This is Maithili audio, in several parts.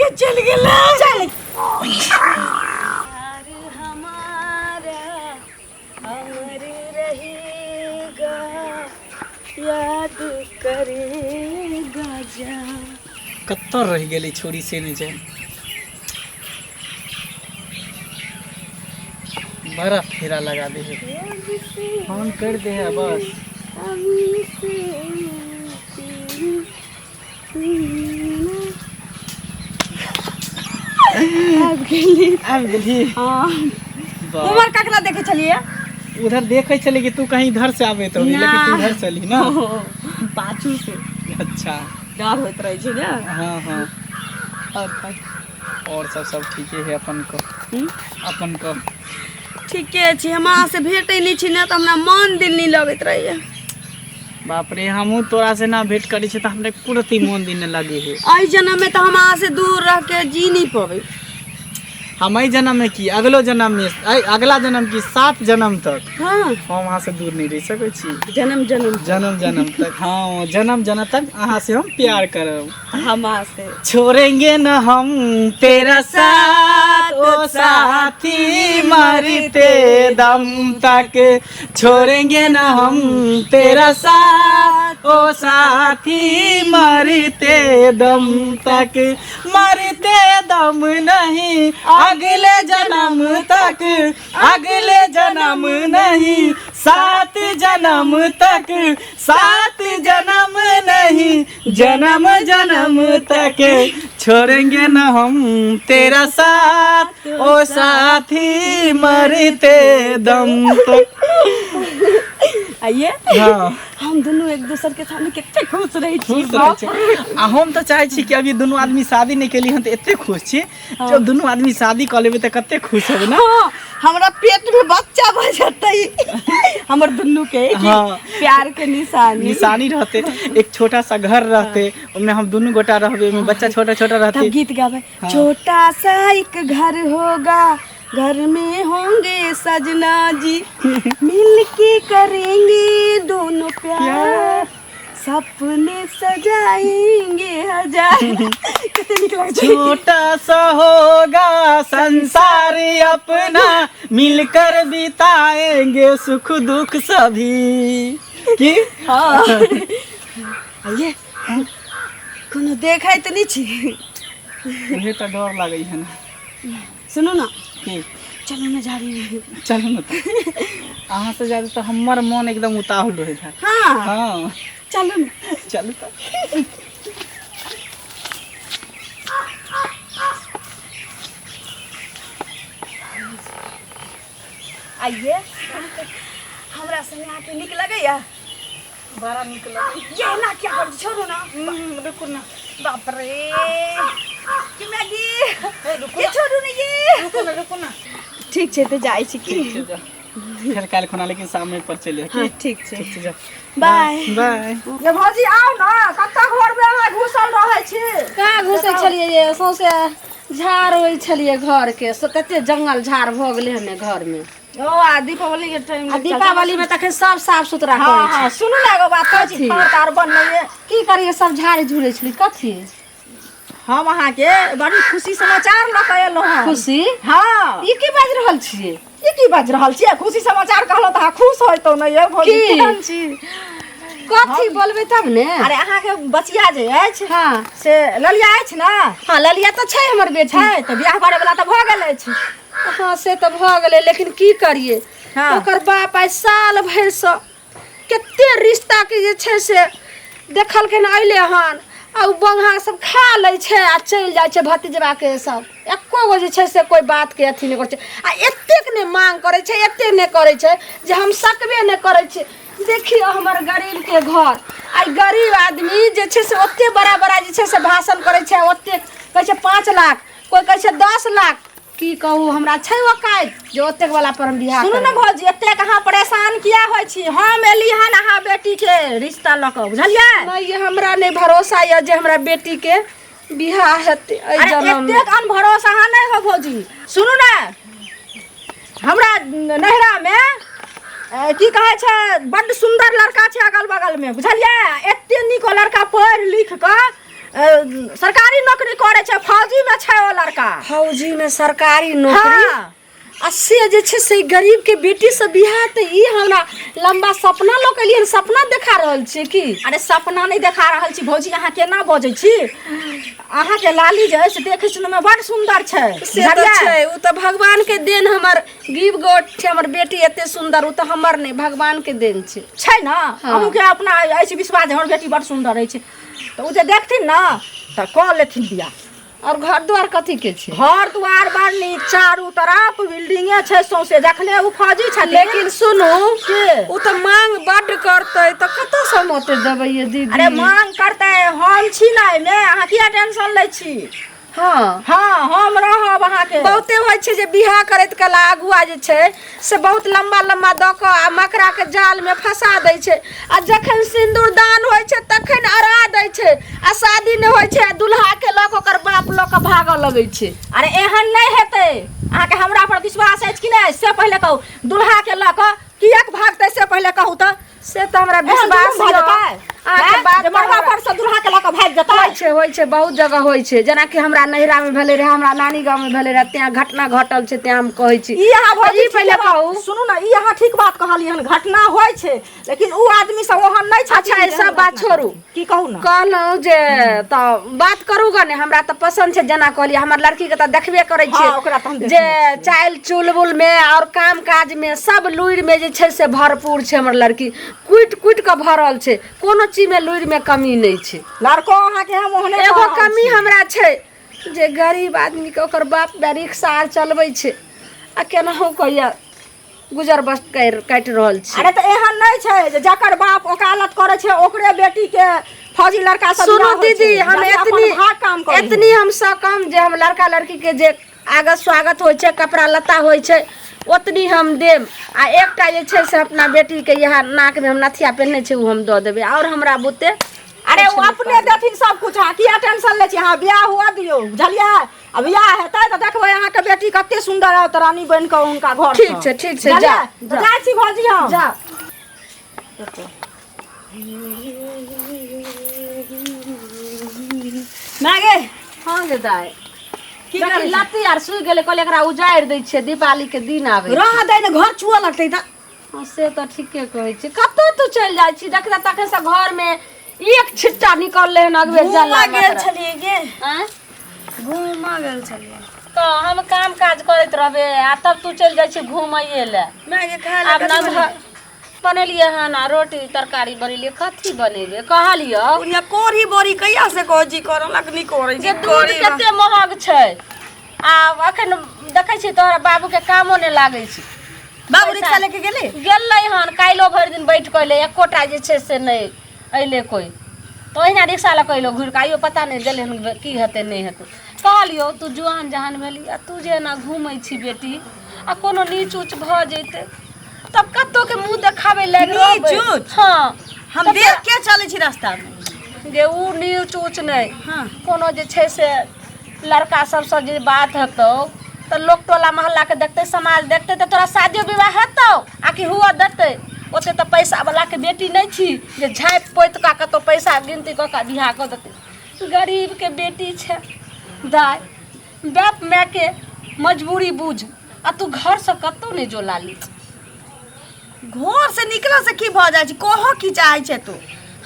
के चलि गेलै। चल। हमारा अमर रहेगा, याद करेगा जा। कतऽ रहि गेलै छोरी से नहि जाय। बड़ा फेरा लगा दे है, फोन कर दे है बस। आबि गेली। आबि गेली। हाँ। वाह। उमर ककरा देखे छलियै? उधर देखे छले कि तू कहीं इधर से आबे तो, लेकिन तू इधर चली ना। पाछू से। अच्छा। डर होइत रहै छै ने। हाँ हाँ। और कह। और सब सब ठीके है अपन को। हम्म? अपन को ठीके छी। हम अहाँ से भेटै नहि छी ने तऽ हमरा मन दिल नहि लगैत रहैया। बाप रे, हमहूँ तोरा से ना भेंट करै छी तऽ हमरा कुरती मोन दिन लगे है। एहि जन्म में तऽ हम अहाँ से दूर रह के जी नहीं पबै। हम एहि जन्म में की, अगलो जन्म में, एहि अगला जन्म की, 7 जन्म तक हम अहाँ से दूर नहीं रह सकै छी। जन्म जन्म। जन्म जन्म तक, हाँ, जन्म जन्म तक अहाँ से हम प्यार करब। हम अहाँ से छोड़ेंगे न हम तेरा साथ ओ साथी, मरते दम तक छोड़ेंगे न हम तेरा साथ ओ साथी, मरते दम तक, मरते दम नहीं अगले जन्म तक, अगले जन्म नहीं 7 जन्म तक, 7 जन्म नहीं जन्म जन्म तक छोड़ेंगे न हम तेरा साथ ओ साथी, मरते दम तक। आइए। हाँ। हम दुनू एक दोसर के सामने कते खुश रहै छी। खुश रहै छी। आ हम तऽ चाहै छी कि अभी दुनू आदमी शादी नहि केली हन तऽ एते खुश छी, जब दुनू आदमी शादी कऽ लेबै तऽ कते खुश हेबै ने। हाँ, हमरा पेट में बच्चा भऽ जेतै, हमर दुनू के कि प्यार के निशानी। निशानी रहते, एक छोटा सा घर रहते, ओहिमे हम दुनू गोटा रहबै, ओहिमे बच्चा छोटा छोटा रहते। तब गीत गाबै। छोटा सा एक घर होगा, घर में होंगे सजना जी, मिल के करेंगे दोनों प्यार, सपने सजाएंगे हजार। कते नीक लगै छै। छोटा सा होगा संसार अपना, मिलकर बिताएंगे सुख दुख सभी की। हाँ। आइए, कोनो देखैत नहि छी। उहे तऽ डर लागै है ना। सुनू ना। की? चलू ने झाड़ी। चलू ने तऽ। अहाँ से ज्यादा तऽ हमर मन एकदम उताहुल रहै है। हाँ। हाँ। चलू ने। चलू तऽ। आइए, हमरा संगे अहाँके नीक लगैया? बड़ा नीक लगै। ये ना क्या कर, छोड़ू ना। रुकू ना। बाप रे, कि मैगी, ये छोड़ू ना, ये रुकू ना, रुकू ना। ठीक छै तऽ जाइ छी की। ठीक छै, जा। फेर काल्हि खुना लेकिन शामे पर चलि हाँ, ठीक छै। ठीक छै, जा। बाय। बाय। ये भौजी, आउ ने, कतऽ घरमे अहाँ घुसल रहै छी? कहाँ घुसै छलियै ये, सौंसे झाड़ होइ छलियै घरके, से कते जंगल झाड़ भऽ गेलै हन घरमे। ओ आ दीपावली के टाइम आ दीपावली में तखन सब साफ सुथरा करै हाँ, छै। सुनू ने, एगो बात कहै छी। कथी? तार तार बनलैए। की करियै, सब झाड़े झुड़े छली कथी? हम अहाँके बड़ी खुशी समाचार लऽ कऽ एलहुँ हँ। खुशी? हाँ। ई की बाजि रहल छियै? ई की बाजि रहल छियै? खुशी समाचार कहलहुँ तऽ अहाँ खुश होइतहुँ ने ये भौजी? की? केहन छी? कथी बोलबै तब ने। अरे, अहाँके बचिया जे अछि से ललिया अछि ने? हाँ, ललिया तऽ छै हमर बेटी। छै तऽ बियाह करे वाला तऽ भऽ गेल अछि। हाँ, से तऽ भऽ गेलै, लेकिन की करियै, ओकर बाप आइ साल भरिसँ कते रिश्ताके जे छै से देखलखिन, अयलै हन आ ओ बंगहा सब खा लै छै आ चलि जाइ छै। भतीजबाके सब एको गो जे छै से कोइ बातके अथी नहि करै छै आ एतेक नहि मांग करै छै, एतेक नहि करै छै जे हम सकबे नहि करै छियै। देखियौ हमर गरीबके घर, आइ गरीब आदमी जे छै से ओते बड़ा बड़ा जे छै से भाषण करै छै, ओतेक कहै छै 5 लाख, कोइ कहै छै 10 लाख। की कहू, हमरा छै औकात जे ओतेक वाला पर हम बियाह सुनू ने करबै। भौजी, एतेक अहाँ परेशान किया होइ छी? हम एली हन अहाँ बेटी के रिश्ता लऽ कऽ, बुझलियै? नहि, ये हमरा नहि भरोसा यऽ जे हमरा बेटी के बियाह हेतै एहि अरे, जनम मे। एतेक अनभरोसा अहाँ नहि हो भौजी। सुनू ने, हमरा नैहरा मे की कहै छै, बड्ड सुन्दर लड़का छै अगल बगल मे, बुझलियै? एते नीक ओ लड़का पढ़ि लिख कऽ सरकारी नौकरी करै छै, फौजी में छै ओ लड़का। फौजी में सरकारी नौकरी? हाँ। आ से जे छै से गरीब के बेटी से बियाह, तऽ ई हमरा लंबा सपना लऽ के एलियै, सपना देखा रहल छियै की? अरे, सपना नहि देखा रहल छी भौजी, अहाँ केना बजै छी? अहाँके लाली जे अछि, देखै सुनैमे बड़ सुन्दर छै। से तऽ बुझलियै? छै, ओ तऽ भगवान के देन, हमर गिव गॉड छै। हमर बेटी एते सुन्दर, ओ तऽ हमर नहि, भगवान के देन छै। छै ने? अहूँके अपना अछि विश्वास जे हमर बेटी बड़ सुन्दर अछि, तऽ ओ जे देखथिन ने तऽ कऽ लेथिन बियाह। और घर द्वार कथी के छै? घर दुआर बड़ नीक, चारू तरफ बिल्डिंगे छै सौंसे, जखने ओ फौजी छथिन। लेकिन सुनू। के? ओ तऽ मांग बड्ड करतै, तऽ कतऽसँ हम ओते देबै ये दीदी? अरे, मांग करतै, हम छी ने एहिमे, अहाँ किया टेंशन लै छी? हँ, हम रहब अहाँके। बहुते होइ छै जे बियाह करैत कला अगुआ जे छै से बहुत लम्बा लम्बा दऽ कऽ आ मकड़ाके जालमे फंसा दै छै, आ जखन सिन्दूर दान होइ छै तखन अड़ा दै छै, आ शादी नहि होइ छै, आ दुल्हाके लऽ कऽ ओकर बाप लऽ कऽ भागऽ लगै छै। अरे, एहन नहि हेतै। अहाँके हमरा पर विश्वास अछि कि नहि, से पहिले कहू। दुल्हा के लऽ कऽ किएक भागतै, से पहिले कहू तऽ। से तऽ हमरा एहन विश्वास जुलुम भऽ यऽ जेतै? अहाँके आँय? बात जे मड़बा पर से दुल्हा के लऽ कऽ भागि जेतै? होइ छै, होइ छै, बहुत जगह होइ छै। जेनाकि हमरा नैहरामे भेलै रहए, हमरा नानी गाँवमे भेलै रहए, तेँ घटना घटल छै, तेँ हम कहै छी। ई अहाँ भौजी ई पहिले ठीके बात- कहू। सुनू ने, ई अहाँ ठीक बात कहलियै हन, घटना होइ छै, लेकिन उ आदमी सब ओहन नहि छथिन। अच्छा, ई जे सब एहन बात घटना छोड़ू। करथिन। की कहू ने। कहलहुँ जे तऽ बात करू गने, हमरा तऽ पसन्द छै। जेना कहलियै, हमर लड़कीके तऽ देखबे करै हँ, ओकरा तऽ हम छियै देखने जे चालि चुलबुलमे आओर काम काजमे सब लुरिमे जे छै से भरपूर छै। हमर लड़की कुटि कुटि कऽ भरल छै, कोनो चीजमे लुरिमे कमी नहि छै। लड़को अहाँके हम ओहने एगो कऽ रहल कमी छी। हमरा छै जे गरीब आदमीके ओकर बाप माय रिक्शा आर चलबै छै आ केनाहु कहिया गुजर बस करि काटि रहल छै। अरे, तऽ एहन नहि छै जे जकर बाप वकालत करै छै ओकरे बेटी के फौजी लड़का सब सुनू बियाह होइ छै। दीदी, हम जाके अपन एतनी भाग काम करी। एतनी हम सकम जे हम लड़का लड़की के जे आगत स्वागत होइ छै, कपड़ा लत्ता होइ छै, ओतनी हम देब, आ एकटा जे छै से अपना बेटीके इएह नाकमे हम नथिया पहिरने छै, ओ हम दऽ देबै, आओर हमरा बुते अरे, ओ अपने देथिन सब कुछ, अहाँ किया टेंशन लै छी? अहाँ बियाह हुआ दियौ, बुझलियै? आ बियाह हेतै तऽ देखबै अहाँके बेटी कते सुन्दर आओत रानी बनि कऽ हुनका घर। ठीक छै, ठीक छै, जा, जा। जाइ छी भौजी हम। जा। मागे। हँ गे दाइ। की देखी, करै छी? लत्ती आर सुखि गेलै, कहलियै एकरा उजाड़ि दै छियै, दीपावली के दिन आबै छै। रह दे ने, घर छुअ लगतै तऽ। हँ, से तऽ ठीके कहै छी। कतऽ तू चलि जाइ छी? देख तऽ, तखन से घरमे एक छिट्टा निकललै हन अगबे घूमऽ जल्ला। गेल छलियै गे। आँय? घूमऽ गेल छलियै। तऽ हम काम काज करैत रहबै आ तब तू चलि जाइ छी घूमैए लए। मागे, खाय लए आब कथी न बनेबै? बनेलियै हन आ रोटी तरकारी बनेलियै। कथी बनेबै कहलियौ? बुढ़िया कोढ़ी बोरी कहिया से कहै छी करऽ लगनी, करै जे छी। दूध कोढ़ी कते महग छै, आ अखन देखै छी तोहर बाबूके कामो नहि लागै छै। बाबू रिक्शा लेके गेलै? गेलै हन, काल्हिो भरि दिन बैठ कऽ एलै, एकोटा जे छै से नहि अयलै कोइ। तऽ ओहिना रिक्शा लऽ कऽ अयलौ घुरि कऽ, आइयो पता नहि गेलै हन, की हेतै नहि हेतै। कहलियौ, तू जुआन जहान भेली आ तू जे एना घूमै छी बेटी, आ कोनो नीच ऊँच भऽ जैतै तब कतौ के मुँह देखाबै लायक नीच रहबै? ऊँच? हँ। हम देख के चलै छी रास्ता मे। जे उ नीच ऊँच नहि, हाँ। कोनो जे छै से लड़का सबसँ जे बात हेतौ तऽ लोक टोला मोहल्लाके देखतै, समाज देखतै, तऽ तोरा शादियो विवाह हेतौ आ कि हुअ देतै? ओते तऽ पैसावलाके बेटी नहि छी जे झाँपि पोति कऽ कतौ पैसा गिनती कऽ कऽ बियाह कऽ देतै। गरीबके बेटी छै दाइ, बाप मायके मजबूरी बुझ, आ तू घरसँ कतौ नहि जो लाली। घर से निकला से की भऽ जाइ छै? कहऽ की चाहै छै तू?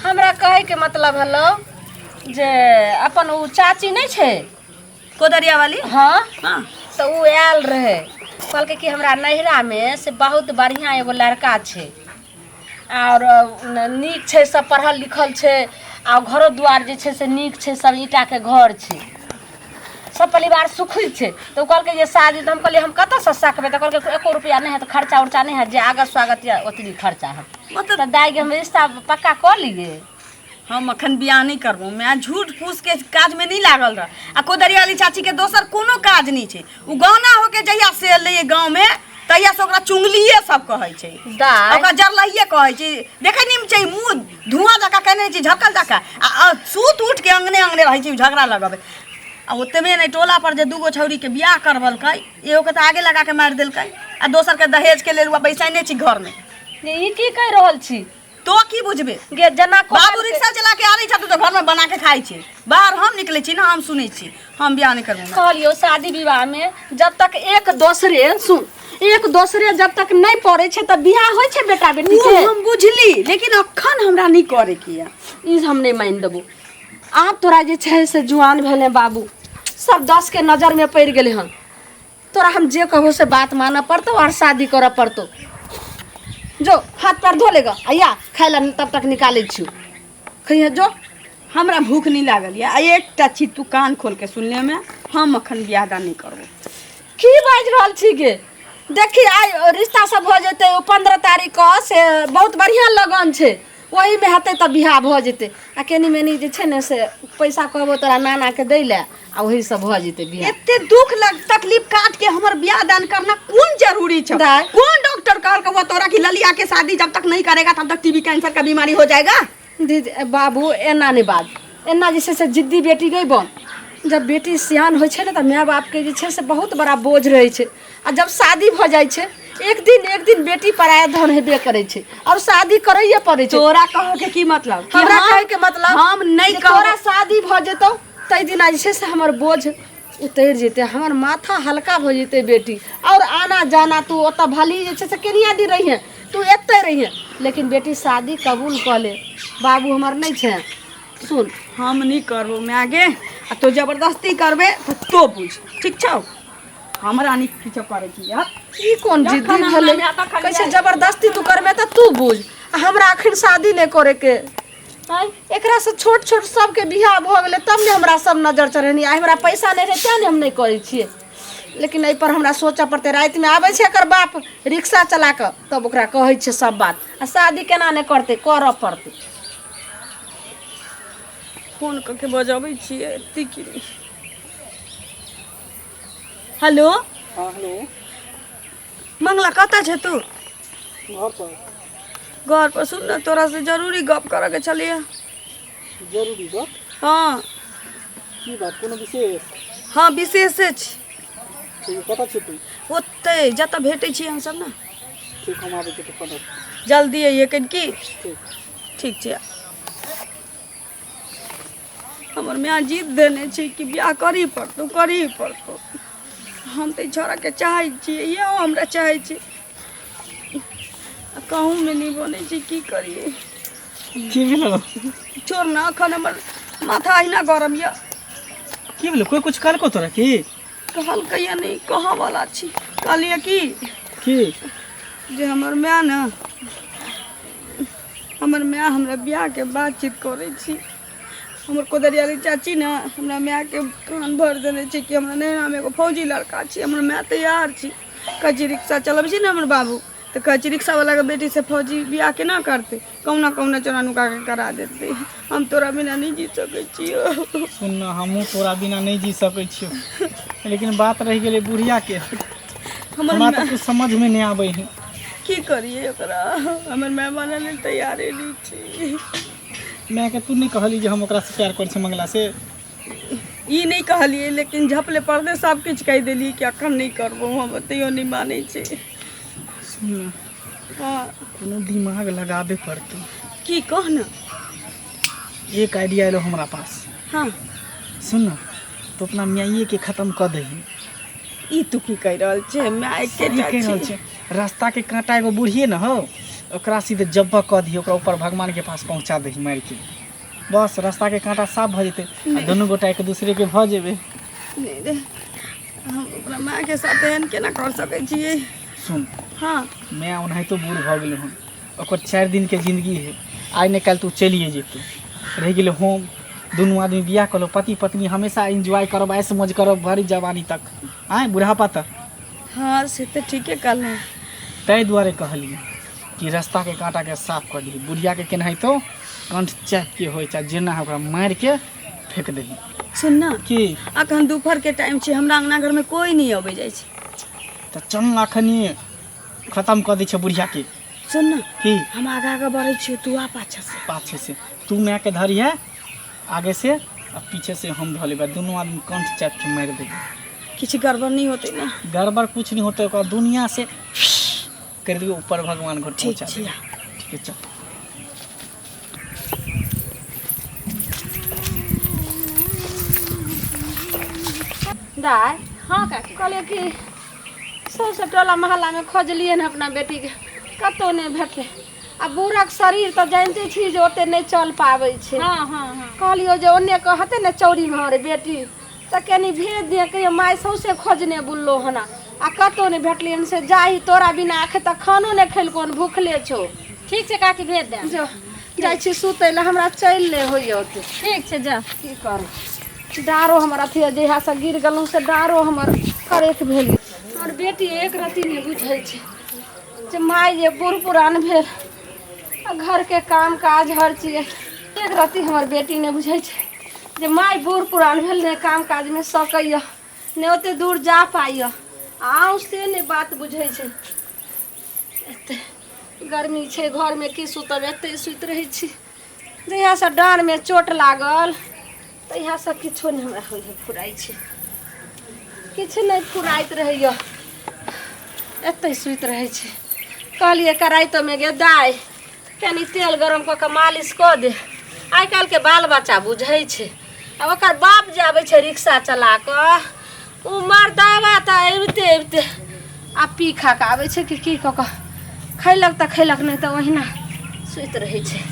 हमरा कहैके मतलब हलो जे अपन ओ चाची नहि छै? कोदरिया वाली? हाँ। हाँ। तऽ ओ आयल रहै, कहलकै कि हमरा नैहरामे से बहुत बढ़िआँ एगो लड़का छै आओर नीक छै, सब पढ़ल लिखल छै, आ घरो दुआर जे छै से नीक छै, सब ईंटाके घर छै, सब परिवार सुखी छै। तऽ ओ कहलकै जे शादी, तऽ हम कहलियै हम कतऽसँ सकबै? तऽ कहलकै एको रुपैआ नहि हैत, खर्चा उर्चा नहि हैत, जे आगत स्वागत यऽ ओतबी खर्चा हैत। मतलब तऽ दाइके हम रिश्ता पक्का कऽ लिए। हम अखन बियाह नहि करबो मैं, झूठ फूस के काज में नहीं लागल रह। आ कोदरिया वाली चाची के दोसर कोनो काज नहीं छै। उ गाना होके जहिया से एलै गाँव में तहिया से ओकरा चुंगलिए सब कहै छै। दाइ। ओकरा जरलहिए कहै छै। देखै नहि छै, मुँह धुआं जकाँ केने छै, झपकल जकाँ, आ आ सुत उठ के अंगने अंगने रहै छै झगड़ा लगबै। आ ओतबे नहि, टोला पर जे दूगो छौड़ी के बियाह करबलकै, एगो के तऽ आगे लगा के मारि देलकै आ दोसर के दहेज के लेल बैसैने छी घर में। जे ई की कहि रहल छी? तो की बुझबे गे जेना बाबू रिक्शा चला के आबै छै तू तऽ घरमे बना के खाइ छै बाहर हम निकलै छी ना हम सुनै छी हम बियाह नहि करबो कहलियो शादी विवाह में जब तक एक दोसरे सुन एक दोसरे जब तक नहीं पड़े छै तब बियाह होइ छै बेटा बेटी ओ के हम बुझली लेकिन अखन हमरा नहि करे के यऽ ई हम नहीं मान देबो आब तोरा जे छै से जुआन भेले बाबू सब दस के नजर में पड़ि गेलै हन तोरा हम जे कहबो से बात मानऽ पड़तौ और शादी करऽ पड़तौ जो हाथ पैर धो लेगा आया खाय ला तब तक निकालै छियौ खइहे जो हमरा भूख नहि लागल यऽ आ एकटा चीज तू कान खोल के सुनले में हम अखन बियाह दान नहि करबो की बाजि रहल छी गे देखी आइ रिश्ता सब भऽ जेतै ओ 15 तारीख के से बहुत बढ़िआँ लगन छै ओहीमे हेतै तऽ बियाह भऽ जेतै आ कनि मनि जे छै ने से पैसा कहबो तोरा नानाके दै लए आ ओहीसँ भऽ जेतै बियाह एते दुख लग तकलीफ काट के हमर बियाह दान करना कोन जरूरी छै दाय। कोन डॉक्टर कहल के तोरा कि ललिया के शादी जब तक नहीं करेगा तब तक टीबी कैंसर का बीमारी हो जाएगा दीदी बाबू एना नहि बाज एना जे छै से जिद्दी बेटी नहि बन जब बेटी सियान होइ छै ने तऽ माय बापके जे छै से बहुत बड़ा बोझ रहै छै आ जब शादी भऽ जाइ छै एक दिन एक दिन बेटी पराया धन हेबे करै छै आओर शादी करैए पड़ै छै तोरा कह के की मतलब कि हमरा कहै के मतलब हम नहीं जे तोरा शादी भऽ जेतौ ताहि दिना जे छै से हमर बोझ उतरि जेतै हमर माथा हल्का भऽ जेतै बेटी आओर आना जाना तू ओतऽ भली जे छै से केनिया दिन रहिहे तू एतै रहिहे लेकिन बेटी शादी कबूल कऽ ले बाबू हमर नहि छै सुन हम नहीं करबो माय गे आ तो जबरदस्ती करबे तो तो बुझ ठीक छौ हमरा नहीं किछो करे की यार ई कोन जिद्दी जखन हमरा भेलै माय तखन कहै छै जाय। जबरदस्ती तू करबे तऽ तू बुझ आ हमरा अखन शादी नहि करैके आँय एकरासँ छोट छोट सबके बियाह भऽ गेलै तब ने हमरा सब नजर चढ़ेनी आइ हमरा पैसा नहि रहै तेँ ने हम नहि करै छियै लेकिन एहिपर हमरा सोचऽ पड़तै रातिमे आबै छै एकर बाप रिक्शा चला कऽ तब ओकरा कहै छियै सब बात आ शादी केना नहि करतै करऽ पड़तै फोन कऽ के बजबै छियै एते की हेलो हाँ हेलो मंगला कतऽ छै तू घर पर घर पर सुन ने तोरा से जरूरी गप करऽ के छलियै जरूरी गप हाँ की बात कोनो विशेष हाँ विशेषे छी ठीक कतऽ छी तू ओतै जतऽ भेटै छियै हमसब ने ठीक हम आबै छी तऽ फोन जल्दी अइयै कनि की ठीक ठीक छै हमर माय जीत देने छै कि बियाह करही पड़तौ करही पड़तौ हम तऽ ई छौड़ाके चाहै छियै इहो हमरा चाहै छै आ कहूँमे नहि बनै छै की करियै की भेलो छोड़ ने एखन हमर माथा अहिना गरम यऽ की भेलो कोई कुछ कहलको तोरा की कहलकै या नहि कहऽवला छी कहलियै की की जे हमर माय ने हमर माय हमरा बियाहके बातचीत करै छी हमर कोदरियाली चाची ने हमरा मायके कान भरि देने छै कि हमरा नैहरामे एगो फौजी लड़का छै हमर माय तैयार छै कहै छै रिक्शा चलबै छै ने हमर बाबू तऽ कहै छै रिक्शावलाके बेटीसँ फौजी बियाह केना करतै कहुना कहुना चोरा नुकाके करा देतै हम तोरा बिना नहि जी सकै छियौ सुन ना हमहूँ तोरा बिना नहि जी सकै छियौ लेकिन बात रहि गेलै बुढ़ियाके हमर हमरा तऽ कुछ समझमे नहि आबै है की करियै ओकरा हमर माय मानै लेल तैयारे नहि छै मायके तू नहि कहली जे हम ओकरासँ प्यार करै छी मंगलासँ ई नहि कहलियै लेकिन झपले पर्दे सब किछु कहि देलियै कि अखन नहि करबो हम तैयो नहि मानै छै सुन ना हँ कोनो दिमाग लगाबे पड़तौ की कह ने एक आइडिया एलो हमरा पास हँ सुन ना तू अपना माइए के खत्म कऽ दही ई तू की कहि रहल छै माय के सही कहि रहल छै रास्ता के कांटा एगो बूढ़िए ने हो ओकरा सीधे जब्बा कऽ दही ओकरा ऊपर भगवान के पास पहुंचा दही मारि के बस रास्ता के कांटा साफ भऽ जेतै आ दुनू गोटा एक दूसरे के भऽ जेबै नहि रे हम ओकरा मायके साथ एहन केना कर सकै छियै सुन हँ माय ओनाहितो बूढ़ भऽ गेलै हन ओकर 4 दिन के जिंदगी है आइ ने काल्हि तू चलिए जेतै रहि गेलै हम दुनू आदमी बियाह कऽ लो पति पत्नी हमेशा एन्जॉय करब ऐश मौज करब भरि जवानी तक आँय बुढ़ापा तक हँ से तऽ ठीके कहलहुँ ताहि दुआरे कहलियै कि रास्ताके काँटाके साफ कऽ दही बुढ़ियाके केनाहितो कंठ चापि के होइ चाहे जेना होइ ओकरा मारिके फेंक दही सुन ने की अखन दुपहरके टाइम छै हमरा अङ्गना घरमे कोइ नहि अबै जाइ छै तऽ चल ने अखनी खतम कऽ दै छै बुढ़ियाके सुन ने की हम आगा आगा बढ़ै छियै तू आ पाछा से पाछे से तू मायके धरिहे आगे से आ पीछे से हम धऽ लेबै दुनू आदमी कंठ चापि के मारि देबै किछु गड़बड़ नहि होतै ने गड़बड़ कुछ नहीं होते ओकरा दुनिया से कर दियो ऊपर भगवान घर ठीक पहुंचा छै देबै ठीक है चल दाय। हाँ काकी। कहलियै कि सौंसे टोला मोहल्लामे खोजलियै हन अपना बेटीके, कतहु नहि भेटलै। आ बूढ़क शरीर तऽ जानिते छी जे ओते नहि चल पाबै छै। हाँ हाँ हाँ। कहलियौ जे ओन्ने कहतै ने चौरीमे हमर बेटी, तऽ कनि भेज दिहे। कहियो माय सौंसे खोजने बुललो हन आ कतहु नहि भेटलियै हन। से जाही तोरा बिना एखन तक खानो नहि खेलको हन, भूखले छौ। ठीक छै काकी, भेज दे। जो जाइ छी सुतै लए, हमरा चलि नहि होइए ओते। ठीक छै, जा। की करू, डाँरो हमर अथी जहियासँ गिर गेलहुँ से डाँरो हमर करेक भेल। हमर बेटी एक रत्ती नहि बुझै छै जे माय जे बूढ़ पुरान भेल आ घरके काम काज हर चीज। एक रत्ती हमर बेटी नहि बुझै छै जे माय बूढ़ पुरान भेल, नहि काम काजमे सकैए, नहि ओते दूर जा पाइए। आ से नहि बात बुझै छै। एते गर्मी छै, घरमे की सुतब, एते सुति रहै छी। जहियासँ डाँरमे चोट लागल तहियासँ किछो नहि हमरा होइए, फुराइ छै, किछु नहि फुराइत रहैए, एतहि सुति रहै छी। कहलियै कराइतोमे गे दाइ, कनि तेल गरम कऽ कऽ मालिश कऽ दे। आइ काल्हिके बाल बच्चा बुझै छै। आ ओकर बाप जे आबै छै रिक्शा चला कऽ, ओ मर्दाबा तऽ अबिते अबिते आ पी खा कऽ आबै छै कि की कऽ कऽ खैलक तऽ खैलक, नहि तऽ ओहिना सुति रहै छै।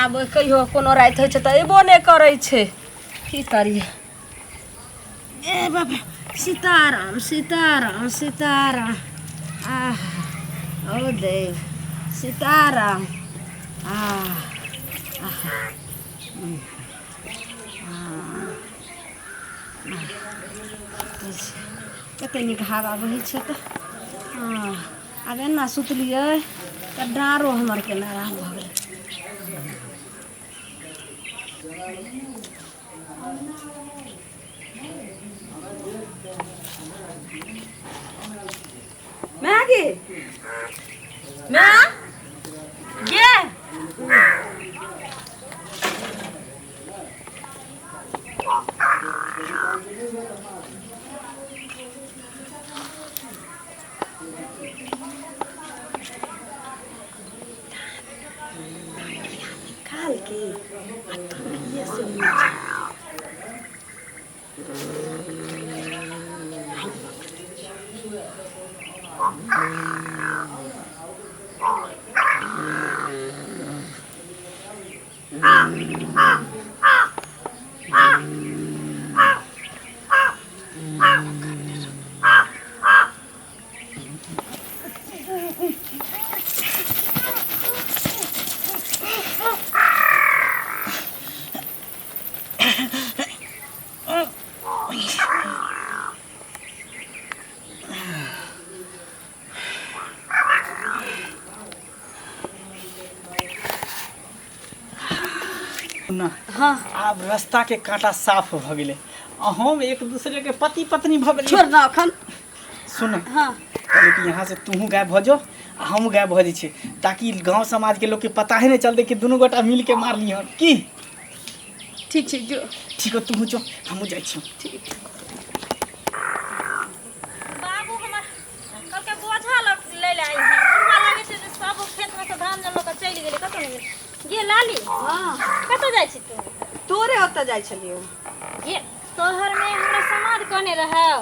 आब कहियो कोनो राति होइ छै तऽ अयबो नहि करै छै। की करियै? ए बाबा, सीताराम सीताराम सीताराम। आह ओ देव सीताराम। आह आह। कते नीक हवा बहै छै तऽ। हँ, आब एना सुतलियै तऽ डाँरो हमर केना आराम भऽ गेलै। मैगी मैं गे निकाल के आ तकिए से मुँह। ना हाँ, आब रास्ता के कांटा साफ भ गेलै आ हम एक दूसरे के पति पत्नी भ गेलियै। छोड़ ना अखन। सुन। हाँ। कहलियै कि यहाँ से तूहू गायब भऽ जो आ हमहूँ गायब भऽ जाइ छियै, ताकि गाँव समाज के लोग के पता ही नहीं चलतै कि दुनू गोटा मिल के मारली हन की। ठीक छै, जो। ठीक हो, तूहू जो, हमहूँ जाइ छियौ। ठीक। बाबू हमर कहलकै बोझा लऽ लै लए आइ है। बुढ़वा लगै छै जे सब खेतमे से धान लऽ कऽ चलि गेलै, कतौ नहि गेलै। गे लाली। हाँ। कतऽ जाइ छी तू? तोरे ओतऽ जाइ छलियौ। गे तोहरमे हमरा समाद कहने रहौ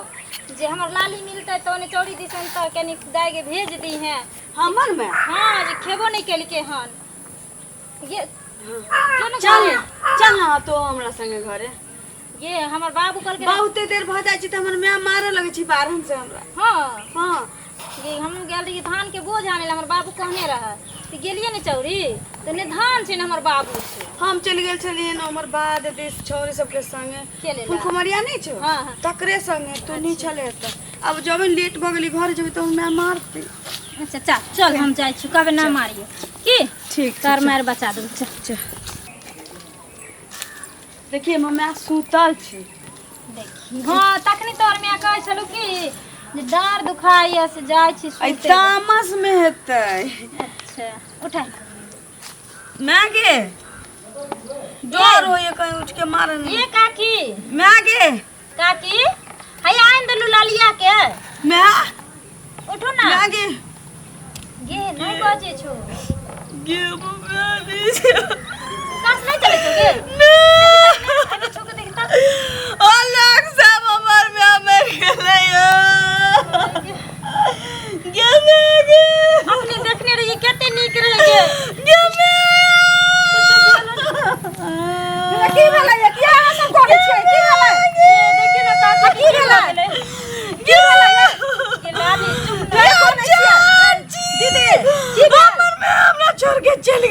जे हमर लाली मिलतै तऽ ओने चौरी दिसन तऽ कनि दाइके भेज दीहें। हमर मे? हाँ, जे खेबो नहि केलकै हन। गे जो ने चल। घरे। चल ना तो हमरा संगे घरे। गे हमर बाबू कहलकै। बहुते देर भऽ जाइ छै तऽ हमर माय मारऽ लगै छै बारहन से हमरा। हाँ। हाँ। गे हमहूँ गेल रहियै धानके बोझ आनै लए, हमर बाबू कहने रहै तऽ गेलियै ने चौरी तऽ ने धान छै ने हमर बाबू छै। हम चलि गेल छलियै ने हमर बाद दिस छौरी सबके संगे। खेलै लए। फुलकुमरिया नहि छौ? हाँ, हाँ। तकरे संगे। तू नहि छलै तऽ आब जब लेट भऽ गेली, घर जेबै तऽ माय मारतै। अच्छा चल चल, हम जाइ छी, कहबै ना मारियो की। ठीक। तोहर मारि बचा देबौ, चल चल। देखिए हमर माय सुतल छै। देखी हाँ, तखनी तोहर माय कहै छलू कि जे डाँर दुखाइया से जाइ छी एहि सुतै लए। तामस मे हेतै। अच्छा उठा। माय गे, डर होइए कहीं उठ के मारे नहीं। ये काकी। माय गे। काकी हैया आनि देलू लालिया के। माय। उठू ना। माय गे। गे नहीं बजे छो। गे माय गे। कास नहीं चले छो गे? नहीं। छो के देखता। अलग से हमर माय में।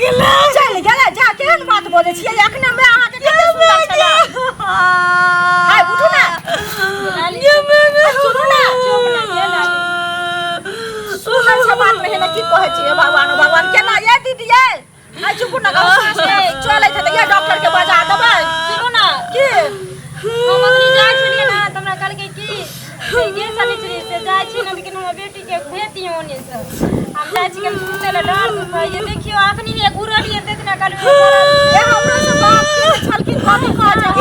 गेलै। चलि गेलै। जा, केहन बात बजै छियै? अखने माय अहाँके कते सुन्दर छलै। हाय, उठू ने। सुनू ने, सुनै छै बात नहि ने? की कहै छियै? भगवान, भगवान, केना ये दीदी ये? आइ चुप ने, चलै छै तऽ ये डॉक्टर के बजा देबै। सुनू ने। की? हम अखनी जाइ छलियै ने तऽ हमरा कहलकै कि से गे सनिचरी से जाइ छी ने, लेकिन हमर बेटीके भेज दियौ ओने से। हम जाइ छी कनि सुतै लए, डाँर दुखाइए। देखियौ, अखनी हे घुरलियै तऽ इतना कहलियै। ए, हमरो से बात केने छलखिन, कथी कहै छै?